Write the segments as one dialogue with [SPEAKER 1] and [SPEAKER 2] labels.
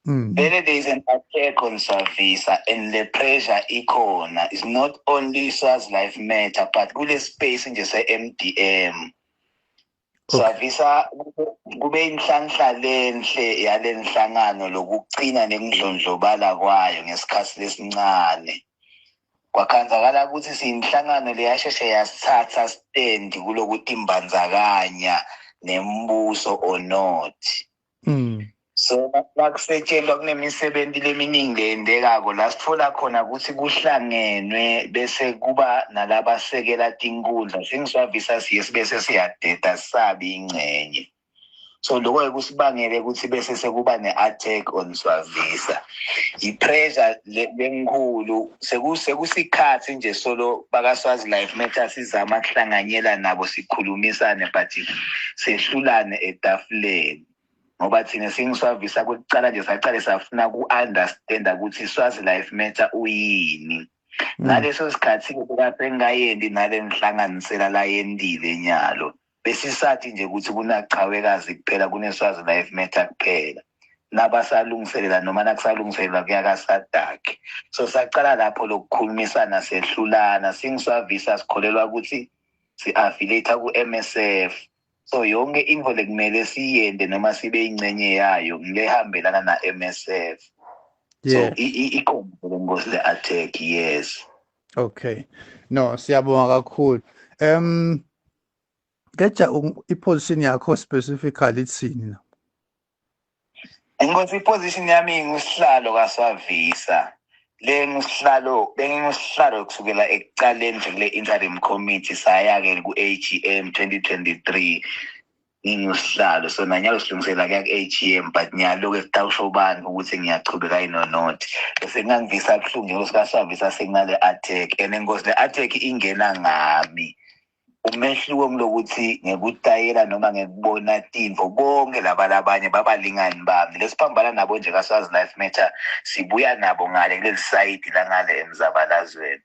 [SPEAKER 1] Vele there is an attack on Swavisa and the pressure ikhona. It's not only Swazi Life Matter but kule space nje se-MDM. Swavisa kube inhlanhla lenhle yalenhlangano lokucina nekundlondlobala kwayo ngesikhathi lesincane. Kwakhanzakala ukuthi siyinhlangano leyasheshe yasithatha stand kulokutimbandzakanya nembuso or not. So nakusetshenzwa kunemisebenti leminingi leyendekako la sitfola khona ukuthi kuhlangenwe bese kuba nalabasekela tinkundla singiswavisa siye sibese siyadeda sabi ingcenye. So lokho kusibangele ukuthi bese sekuba ne-attack on Swavisa. I-pressure lenkulu sekusikhathi nje solo bakaSwazi Life Matter sizama kuhlanganyela nabo sikhulumisane but sehlulane etafuleni. Ngoba thina singiswavisa kwekucala nje sacale safuna ku-understanda ukuthi Swazi Life Matter uyini. Ngaleso sikhathi bekasengayenti nale nhlanganisela layentile nyalo. Besisathi nje ukuthi kunachawekazi kuphela kuneSwazi Life Matter kuphela. Nabasalungiselela noma nakusalungiselelwa kuya kaSADC. So sacala lapho lokukhulumisana sehlulana singiswavisa sikholelwa ukuthi si-affiliate ku-MSF. So yonke info lekumele siyende noma sibe ingcenye yayo ngilehambelana na MSF. So ikhona lengosi le attack, yes.
[SPEAKER 2] Okay. No, siyabonga kakhulu. Geja iposition yakho specifically ithini na?
[SPEAKER 1] Inkosi iposition yami ngusihlalo kaSwavisa. Le ngusihlalo bengingusihlalo kusukela ekuqaleni nje kule interim committee saya ke ku AGM 2023 ngingusihlalo. So nanyalo silungisela kuya ku AGM but ngiyaloku esitawusho bani ukuthi ngiyachubeka yini or not. Bese kungangivisa buhlungu nje sikaSwavisa sekunale attack and inkosi le attack ingena ngami. Umehluko ngilokuthi ngekutayela noma ngekubona tintfo bonke laba labanye babalingani bami lesiphambana nabo nje kaSwazi Life Matter sibuya nabo ngale kuleli side la ngale emzabalazweni.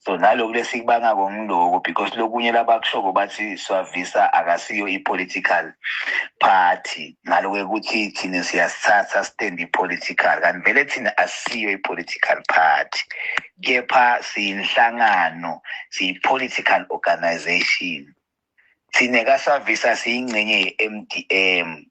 [SPEAKER 1] So naloku lesikubangako ngiloko because lokunye labakushoko bathi Swavisa akasiyo i-political party ngaloko ukuthi thina siyasithatha stand i-political kanti vele thina asiyo i-political party kepha siyinhlangano siyi-political organization. Thina kaSwavisa siyingcenye ye-MDM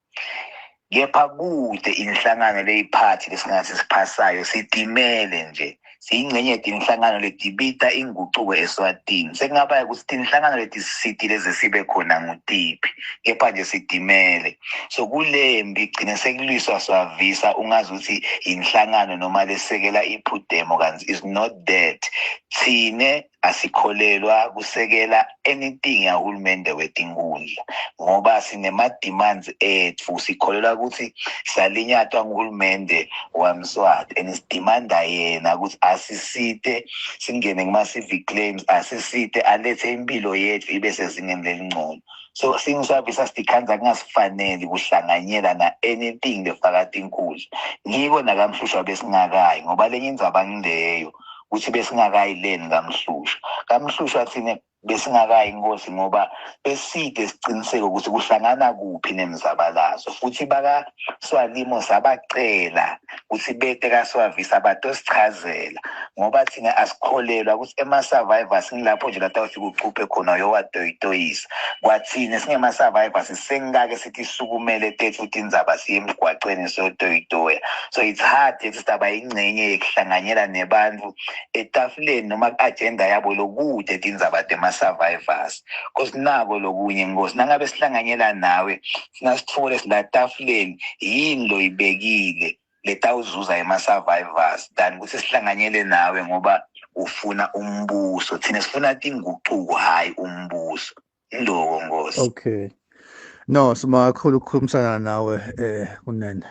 [SPEAKER 1] kepha kude inhlangano leyiphathi lesingathi siphasayo sitimele nje siyingcenye yetinhlangano letibita ingucuko eSwatini. Sekungaba ukuthi tinhlangano letisisiti lezi sibe khona ngutiphi kepha nje sitimele. So kulembi gcine sekulwiswa Swavisa ungazi ukuthi inhlangano noma lesekela iPudemo kanti is not that. Thine asikholelwa kusekela anything yahulumende wetinkundla ngoba sinema demands ethu sikholelwa ukuthi salinyatwa nguhulumende waMswati and sidemanda yena ukuthi asisite singene kuma civic claims asisite alethe impilo yethu ibe sezingeni lelingcono. So singiswavisa sidikhanza kungasifanele kuhlanganyela na anything lefaka tinkundla. Ngiko nakamhlushwa besingakayi ngoba lenye indzaba ngileyo ukuthi besingakayi leni kamhlushwa. Kamhlushwa thina besingakayi inkosi ngoba beside siciniseko ukuthi kuhlangana kuphi nemzabalazo futhi baka Swalimo sabacela ukuthi bete kaSwavisa batosichazela ngoba thina asikholelwa ukuthi ema survivors ngilapho nje lapha ufika ucuphe khona uyowatoyitoyisa kwathina singema survivors sengikake sithi sukumele tethu tindzaba siye emgwaqweni siyotoyitoya. So it's hard ukuthi sitaba ingcenye yekuhlanganyela nebantu etafuleni noma ku-agenda yabo lokude tindzaba tema-survivors because nako lokunye nkosi nangabe sihlanganyela nawe sinasitfole sila tafuleni yini loyibekile letawuzuza ema-survivors than ukuthi sihlanganyele nawe ngoba ufuna umbuso. Thina sifuna tingucuko hhayi umbuso. Indoko nkosi.
[SPEAKER 2] Okay. No, sibonga kakhulu ukukhulumisana nawe kunene.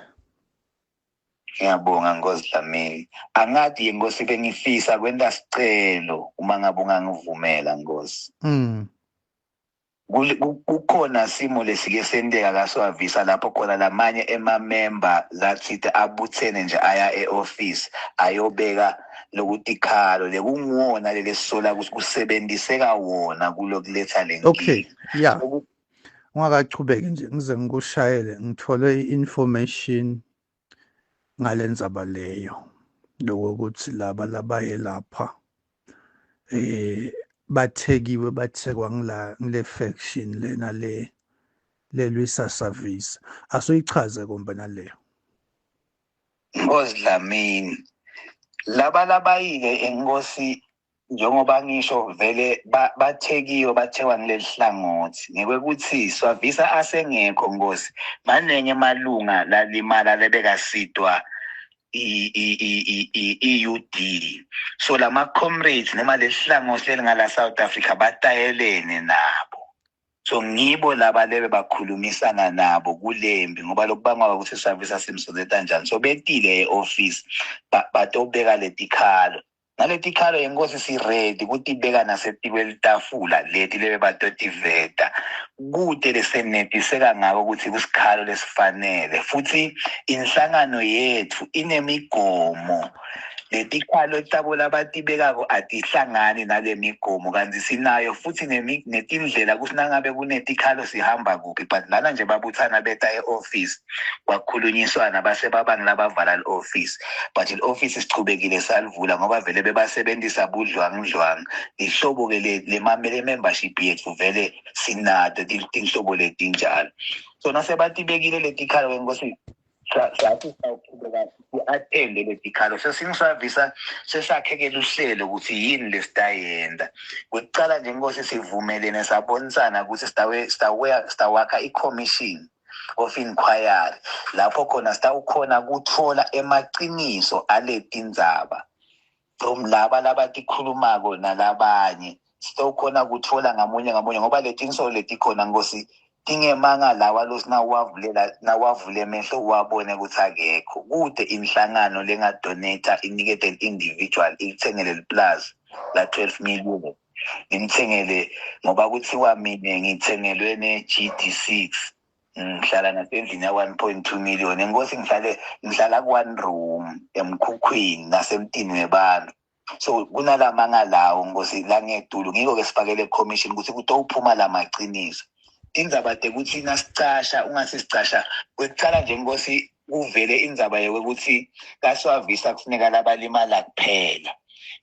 [SPEAKER 1] Ngiyabonga Nkosi Dlamini. Angathi ye Nkosi bengifisa kwenta sicelo uma ngabe ungangivumela Nkosi. Kukhona simo lesike senteka kaSwavisa lapho khona lamanye emamemba lathite abuthene nje aya e-office ayobeka lokutikhalo lekunguwona lelesola ukuthi kusebenziseka wona kulokuletha le nkinga.
[SPEAKER 2] Okay, yeah. Ungakachubeki nje ngize ngikushayele ngithole i-information. Ngalendzaba leyo lokuthi laba labaye lapha bathekiwe, bathekwa ngila ngile faction lena le lelwisa Savisa. Asoyichaze kombe naleyo.
[SPEAKER 1] Nkosi Dlamini, laba labayile enkosi, njengoba ngisho vele bathekiwe, bathekwa ngileli hlangothi ngekwekuthi Swavisa asengekho. Nkosi, manenge emalunga lalimala lebekasitwa i-UD, so lama comrades noma lehlangothi lelingala South Africa batayelene nabo, so ngibo laba lebe bakhulumisana nabo kulembi, ngoba lokubangwa ukuthi Swavisa simsondeta kanjani. So betile e-office batobeka letikhalo, naletikhalo yenkosi si-ready kutibeka nasetikwelitafula leti lebe batotiveta kute lesenetiseka ngako ukuthi kusikhalo lesifanele. Futhi inhlangano yethu inemigomo, letikhalo tabo labatibekako atihlangani nale migomo, kanti sinayo futhi netindlela ukuthi nangabe kunetikhalo sihamba kuphi. But lana nje babuthana beta e-office, kwakhulunyiswana, base babangi labavala li-office, but li-office sichubekile salivula ngoba vele bebasebenzisa budlwangudlwangu. Lihlobo-ke le-membership yethu, vele sinato tinhlobo letinjalo. So nasebatibekile letikhalo ke nkosi, sathi sawuchubeka si-attende letikhalo. SesinguSwavisa sesakhe-ke luhlelo ukuthi yini lesitayenta. Kwekucala nje nkosi, sivumelene sabonisana ukuthi sitawakha i-commission of inquiry lapho khona sitawukhona kutfola emaciniso aletindzaba from laba labatikhulumako nalabanye. Sitawukhona kutfola ngamunye ngamunye, ngoba letinsolo letikhona nkosi tingemanga lawa losinawavulela nawavula emehlo uwabone ukuthi akekho kude inhlangano lengadonata inikete individual ilithengele liplaza la 12 million, ngimthengele ngoba kuthiwa mina ngithengelwe ne-GD6, ngihlala nasendlini ya-1.2 million. Enkosi, ngihlale ngihlala ku-one room emkhukhwini nasemtini webantu. So kunalamanga lawo nkosi langetulu, ngiko-ke sifakele commission ukuthi kutowuphuma lamaciniso. Indzaba tekuthi nasicasha ungasi sicasha kwekucala nje nkosi, kuvele indzaba yokuthi kaSwavisa kufuneka labalimala kuphela.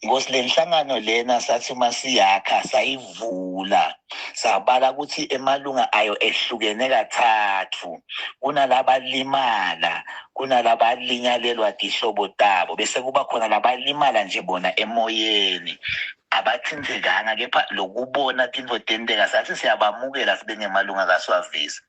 [SPEAKER 1] Nkosi, le nhlangano lena sathi uma siyakha sayivula sabala ukuthi emalunga ayo ehlukene kathathu: kunalabalimala, kunalabalinyalelwa tihlobo tabo, bese kuba khona labalimala nje bona emoyeni, abathintekanga kepha lokubona tintfo tenteka. Sathi siyabamukela sibe ngemalunga kaSwavisa,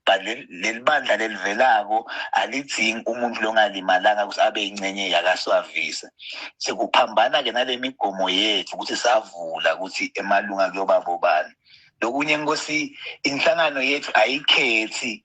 [SPEAKER 1] but leli bandla lelivelako alidzingi umuntu longalimalanga ukuthi abe yingcenye yakaSwavisa. Sekuphambana-ke nale migomo yethu ukuthi savula ukuthi emalunga kuyoba bobani. Lokunye nkosi, inhlangano yethu ayikhethi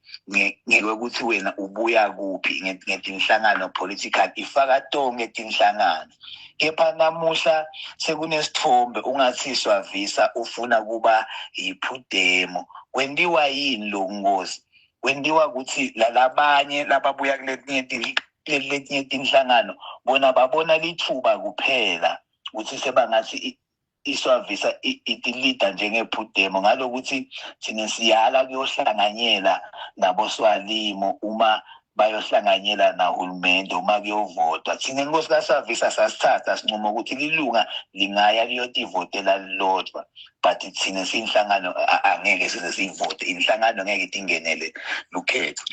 [SPEAKER 1] ngekwekuthi wena ubuya kuphi ngetinhlangano political, ifaka tonke tinhlangano. Kepha namuhla sekunesitfombe ungathi Swavisa ufuna kuba yiPUDEMO. Kwentiwa yini loku nkosi? Kwentiwa ukuthi lalabanye lababuya kuletinye letinye tinhlangano bona babona litfuba kuphela ukuthi sebangathi iSwavisa itilida njengePUDEMO, ngalokuthi thina siyala kuyohlanganyela naboswalimo uma bayohlanganyela nahulumende uma kuyovotwa. Thina nkosi kaSwavisa sasithatha sinqumo ukuthi lilunga lingaya liyotivotela lilodwa, but thina siyinhlangano angeke size siyivote inhlangano, ngeke itingenele lukhetho.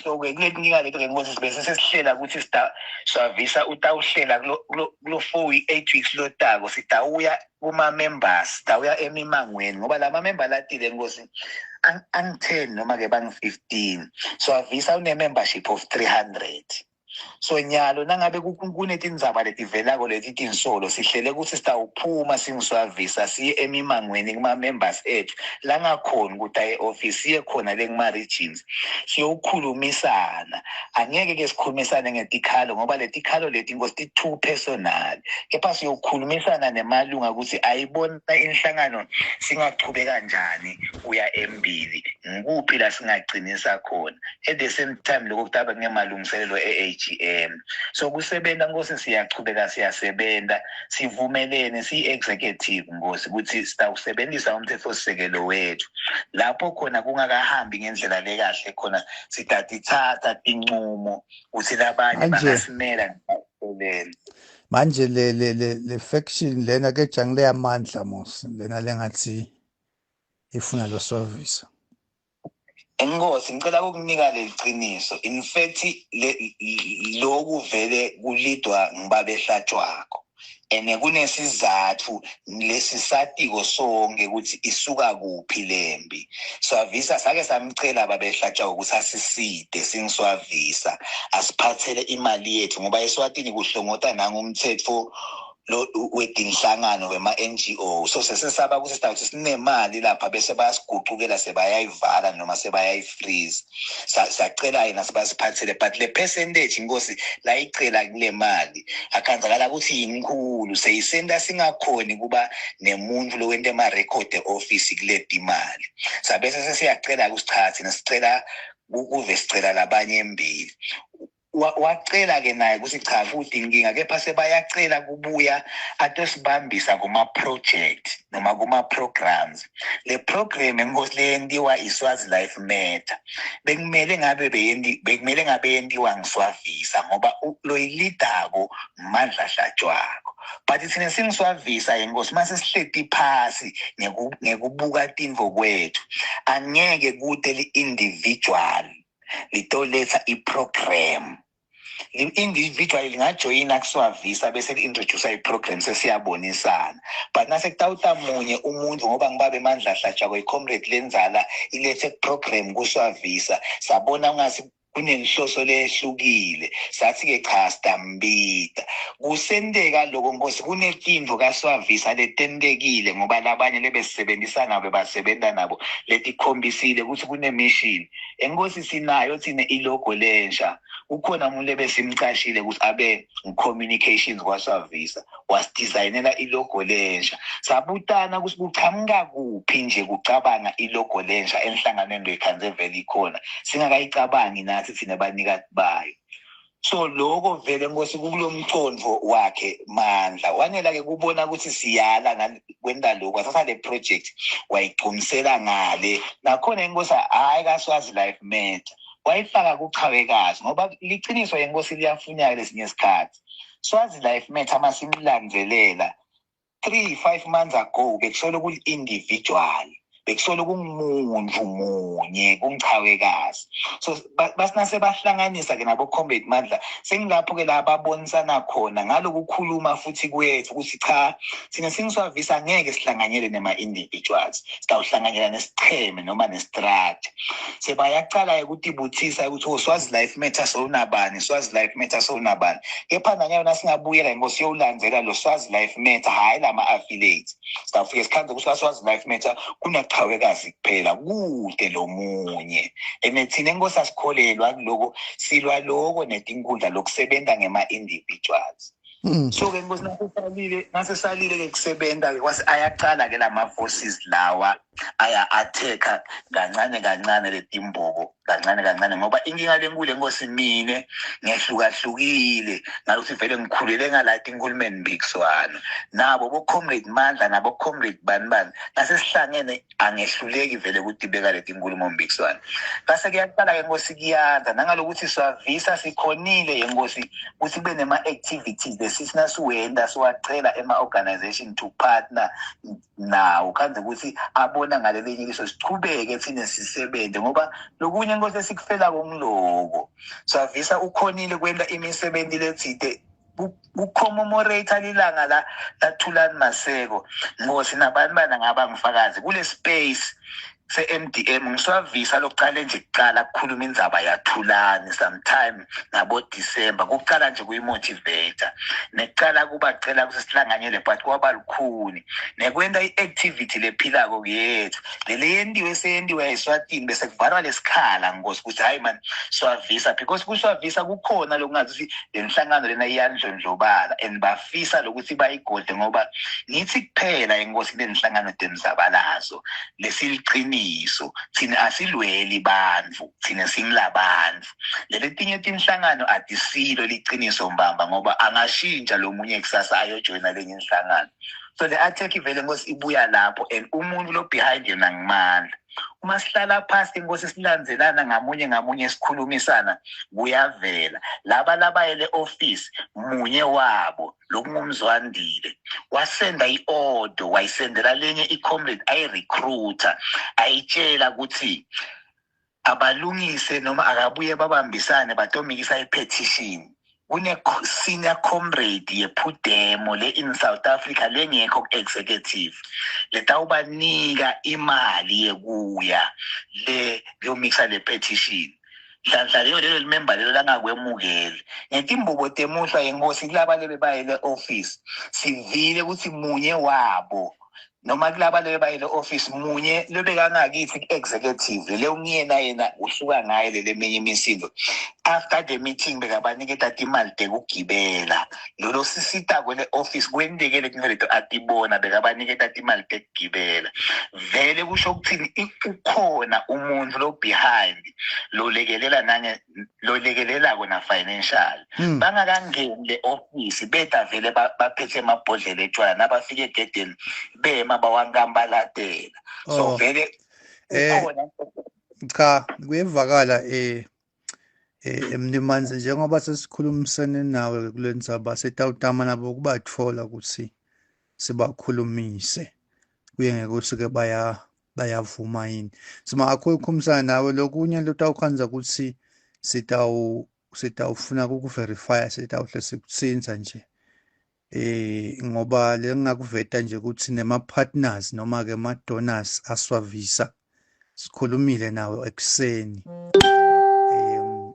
[SPEAKER 1] So-ke kule tinkinga leto-ke nkosi, sibe sesihlela ukuthi Swavisa utawuhlela kulo 4 8 weeks lotako, sitawuya kuma-members, sitawuya emimangweni, ngoba la mamember latile nkosi angu-10 noma-ke bangu-15. Swavisa une-membership of 300. So nyalo nangabe kunetindzaba letivelako leti tinsolo, sihlele ukuthi sitawuphuma singuSwavisa siye emimangweni kuma-members ethu langakhoni ukuthi aye e-office, siye khona le kuma-regions siyokhulumisana. Angeke ke sikhulumisane ngetikhalo, ngoba letikhalo leti nkosi ti-too personal, kepha siyokhulumisana nemalunga ukuthi ayibona inhlangano singachubeka njani kuya embili, ngikuphi la singacinisa khona. At the same time lokho kutaba kungemalungiselelo e-AGM. ku-AGM. So kusebenta Nkosi, siyachubeka siyasebenza, sivumelene siyi-executive Nkosi ukuthi sitawusebenzisa umthethosisekelo wethu. Lapho khona kungakahambi ngendlela lekahle khona, sitatithatha tincumo ukuthi labanye bangasimela.
[SPEAKER 2] Manje le faction lena ke jangile yamandla mos lena lengathi ifuna lo service.
[SPEAKER 1] Enkosi, ngicela ukukunika leliciniso. In fact, lokhu vele kulidwa ngibabehlatshwako, and kunesizathu lesisatiko sonke ukuthi isuka kuphi lembi. Swavisa sake samcela babehlatshwako ukuthi asiside singiswavisa, asiphathele imali yethu, ngoba eSwatini kuhlongota nangumthetho lo wetinhlangano wema-NGO. So sesesaba ukuthi sitawuthi sinemali lapha bese bayasigucukela, sebayayivala noma sebayayifreeze. Sacela yena sibasiphathele, but le percentage inkosi layicela kule mali akhanzakala ukuthi yinkulu, seyisenta singakhoni kuba nemuntu lowenta ema-record e-office kule timali. Sabese sesiyacela ukuthi cha, thina sicela kuve sicela labanye embili. Wacela ke naye ukuthi cha, kude inkinga, kepha sebayacela kubuya atosibambisa kuma-project noma kuma-programs. Le program enkosi leyentiwa iSwazi Life Matter bekumele ngabe bekumele ngabe yentiwa ngiswavisa, ngoba loyilidako ngimandla hlatshwako, but thina singiswavisa yenkosi mase sihleti phasi ngekubuka tintfo kwethu, angeke kude li-individual litoletha i-program. Li-individual lingajoyina kuswavisa bese li-introduce i-program, sesiyabonisana, but nase kutawuta munye umuntu, ngoba ngibabe mandla hlatshwako i-comrade lenzala ilethe program kuswavisa, sabona ungasi kunenhloso lehlukile, sathi-ke cha, sitambita. Kusenteka loko nkosi, kunetintfo kaswavisa letentekile, ngoba labanye lebesisebenzisa nabo basebenta nabo letikhombisile ukuthi kunemishini. Enkosi, sinayo thine ilogo lensha, kukhona umuntu lebesimcashile ukuthi abe ngu-communications kwaswavisa, wasidizayinela ilogo lensha. Sabutana ukuthi kuchamuka kuphi nje kucabanga ilogo lensha enhlanganweni loyikhanze vele ikhona, singakayicabangi nathi thina banikati bayo. So lokho vele nkosi kukulo mcondvo wakhe Mandla, wanela ke kubona ukuthi siyala kwenta lokhu, wathatha le project wayigcumisela ngale. Nakhona inkosi hhayi kaSwazi Life Matter wayifaka kuchawekazi, ngoba liciniso yenkosi liyafuneka lesinye isikhathi. Swazi Life Matter masimlandzelela 3-5 months ago, bekusolo kuli-individual, bekusolo kungumuntu munye kungichawekazi. So basinase bahlanganisa ke nabo Comrade Mandla, sengilapho ke la babonisana khona ngalokukhuluma futhi kwethu ukuthi cha, thina singiswavisa ngeke sihlanganyele nema-individuals, sitawuhlanganyela nesicheme noma nestructure. Sebayacala ukutibuthisa ukuthi oh, Swazi Life Matter sowunabani, Swazi Life Matter sowunabani. Kepha nanyana singabuyela inkosi yowulandzela lo Swazi Life Matter, hhayi lama-affiliates, sitawufika sikhandze ukuthi kaSwazi Life Matter kunachawekazi kuphela, kude lo munye. And thina enkosi asikholelwa kuloko, silwa loko netinkundla lokusebenta ngema-individuals. So ke nkosi nasesalile ke kusebenta ke, kwase ayacala ke lama forces lawa aya atheka kancane kancane letimbobo kancane kancane, ngoba inkinga lenkulu enkosi mine ngehlukahlukile ngalokuthi vele ngikhulele ngalati inkhulumeni mpikiswano nabo bo Comrade Mandla nabo Comrade bani bani, nasesihlangene angehluleki vele kutibeka leti nkulumo mpikiswano. Base kuyaqala ke nkosi kuyanda nangalokuthi swavisa sikhonile yenkosi ukuthi kube nema-activities lesithi nasiwenda siwacela ema-organization to partner nawo, khanze ukuthi abona ngalelinye liso, sichubeke thine sisebenze, ngoba lokunye inkosi esikufelako ngiloko. Swavisa ukhonile kwenta imisebenzi letsite kucommemorate lilanga la laThulani Maseko nkosi, nabantu bana ngaba ngifakazi kule space se-MDM ngiswavisa lokucala nje kucala kukhuluma indzaba yaThulani sometime ngabo December, kucala nje kuyimotivator nekucala kubacela ukuthi sihlanganyele, but kwaba lukhuni nekwenta i-activity lephilako yethu lele yentiwe seyentiwe eSwatini, bese kuvalwa lesikhala nkosi ukuthi hayi man swavisa, because kuswavisa kukhona lokungathi le nhlangano lena iyandlondlobala and bafisa lokuthi bayigode, ngoba ngithi kuphela inkosi kule nhlangano temzabalazo lesiliqiniso. liciniso. Thina asilweli bantfu, thina singilabantfu. Leletinye tinhlangano atisilo liciniso mbamba, ngoba angashintsha lo munye kusasa ayojoyina lenye inhlangano. So le attack ivele, Nkosi, ibuya lapho, and umuntu lo behind yona ngimandla. Uma sihlala phasi, Inkosi, silandzelana ngamunye ngamunye, sikhulumisana, kuyavela laba labayele office. Munye wabo lokungumzwandile wasenda i-order, wayisendela lenye i-comrade ayi-recruiter, ayitshela ukuthi abalungise noma akabuye babambisane batomikisa i-petition. Kune-senior comrade yePUDEMO le in South Africa lengekho ku-executive letawubanika imali yekuya le kuyomikisa le petition. Nhlanhla leyo lelo limemba lelo langakwemukeli ngetimbobo temuhlwa yenkosi. Kulaba lebe bayele office, sivile ukuthi munye wabo, noma kulaba lebe bayele office, munye lobekangakithi ku-executive le ungiyena yena usuka ngaye lele minye imisindo. After the meeting bekabaniketa timali tekugibela. Lolo sisita kwele office kwenteke letinto leto atibona, bekabaniketa timali tekugibela. Vele kusho ukuthini? Ukhona umuntu lo behind lolekelela nange lolekelelako na financial. Bangakangeni le office, beta vele baphethe emabhodlela etshwala. Nabafika egedeni bema bawankambalatela. So vele ukhona.
[SPEAKER 2] Cha, kuyevakala, Mnimandze, njengoba sesikhulumisene nawe kule ndzaba, setawutama nabo kubatfola ukuthi sibakhulumise, kuye ngekuthi ke bayavuma yini. Sima kakhulu ukukhulumisana nawe. Lokunye lotawukhandza ukuthi sitawufuna ukuverify, sitawuhle sikutsinza nje, ngoba lengingakuveta nje ukuthi nema partners noma ke ma donors aswavisa sikhulumile nawo ekuseni,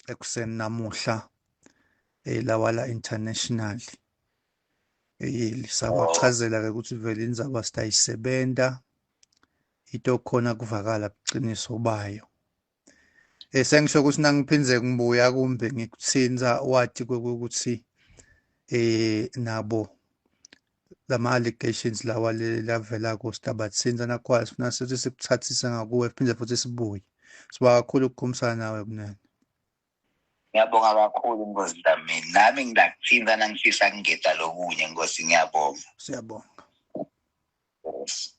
[SPEAKER 2] ekuseni namuhla, lawa la international, sawachazela ke ukuthi vele indzaba sitayisebenta itokhona kuvakala buciniso bayo. Sengisho ukuthi nangiphindze ngibuya kumbe ngikutsinza wathi ukuthi nabo lama allegations lawa lavela ko sitabatsinza nakhona, sifuna sithi sikuthathise ngakuwe, siphinde futhi sibuye. Siba kakhulu ukukhulumisana nawe kunene.
[SPEAKER 1] Ngiyabonga kakhulu, Nkosi Dlamini. Nami ngidakuthinta nangifisa kungeta lokunye, Nkosi. Ngiyabonga.
[SPEAKER 2] Siyabonga.
[SPEAKER 1] Yes.